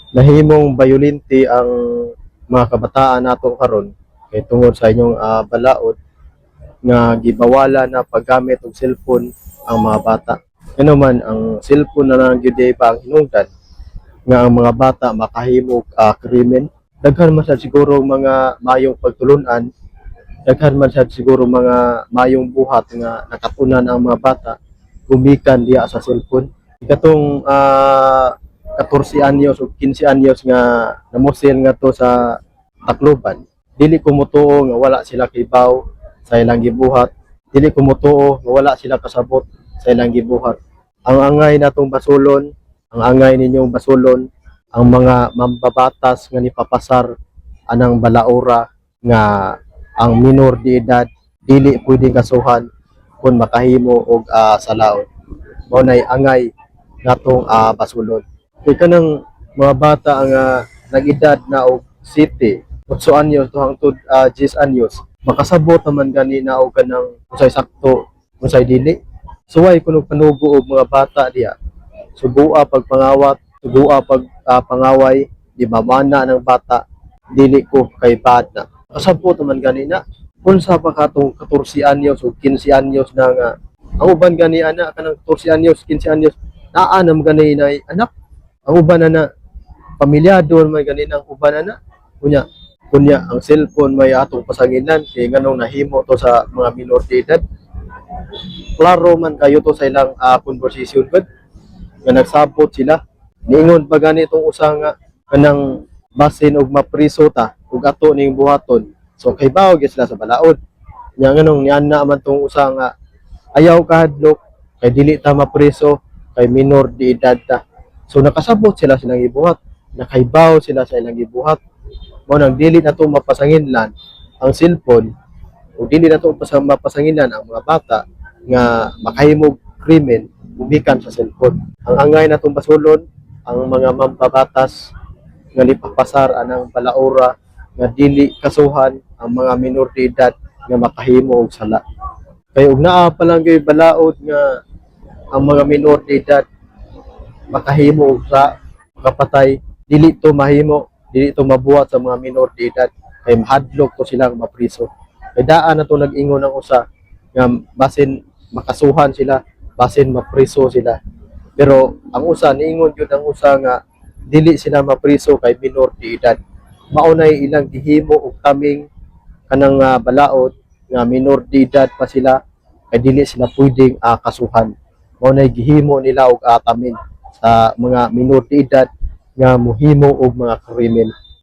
Nahimong bayolente ang mga kabataan nato karon kay tungod sa inyong balaod nga gibawalan na paggamit og cellphone ang mga bata. Ngano man ang cellphone na lang gyud pa ang hinungdan nga ang mga bata makahimo og krimen. Daghan man sad siguro mga maayong pagtulunan, daghan man sad siguro mga maayong buhat nga nakatunan ang mga bata gumikan diha sa cellphone. Katong 14 anyos o 15 anyos nga namusil ngadto sa Tacloban, dili ko motuo nga wala sila kibaw sa ilang gibuhat, dili ko motuo nga wala sila kasabot sa ilang gibuhat. Ang angay natong basulon, ang angay ninyong basulon, ang mga mambabatas nga nipapasar anang balaura nga ang minor de edad dili pwedeng kasuhan kung makahimo og salaod. Mao nay angay natong basulon. Kay kanang mga bata ang nag-edad na og 7, 8 anyos to hangtod 10 anyos, makasabot naman gani na og kanang unsay sakto, unsay dili. Suway kuno panugo og mga bata diha. Sugua pagpangawat, sugua pag pangaway, di ba mana ng bata, dili ko kay bad na. Kasabot naman gani na unsa pa katong 14 anyos o 15 anyos na nga ang uban gani ana kanang 14 anyos, 15 anyos, naa nam gani na anak. Ang uban na na pamilyado man gani ang uban na kunya kunya ang cellphone may atong pasanginan kay nganong nahimo to sa mga minor de edad. Klaro man kayo to sa ilang conversation gud nga nagsabot sila. Niingon pa gani itong usa nga kanang basin og mapriso ta ug ato ning buhaton. So kay bawo gyud sila sa balaod nya. Nganong niana man tong usa nga ayaw kahadlok kay dili ta mapriso kay minor de edad ta? So nakasabot sila silang gibuhat, nakaibaw sila sa ilang gibuhat. Mao nang dili na to mapasanginlan ang cellphone o dili na to mapasanginan ang mga bata nga makahimog krimen gumikan sa cellphone. Ang angay natong basulon, ang mga mambabatas nga nipapasar anang balaura nga dili kasuhan ang mga minor de edad nga makahimo og sala. Kay og naa pa lang gyud balaod nga ang mga minor de edad makahimo og sa makapatay, dili to mahimo, dili to mabuhat sa mga minor de edad kay mahadlok to silang mapriso. Kay daan na to nag-ingon ang usa nga basin makasuhan sila, basin mapriso sila. Pero ang usa niingon gyud ang usa nga dili sila mapriso kay minor de edad. Mao nay ilang gihimo og taming kanang balaod nga minor de edad pa sila kay dili sila pwedeng kasuhan. Mao nay gihimo nila og taming sa mga minor de edad nga muhimo og mga krimen.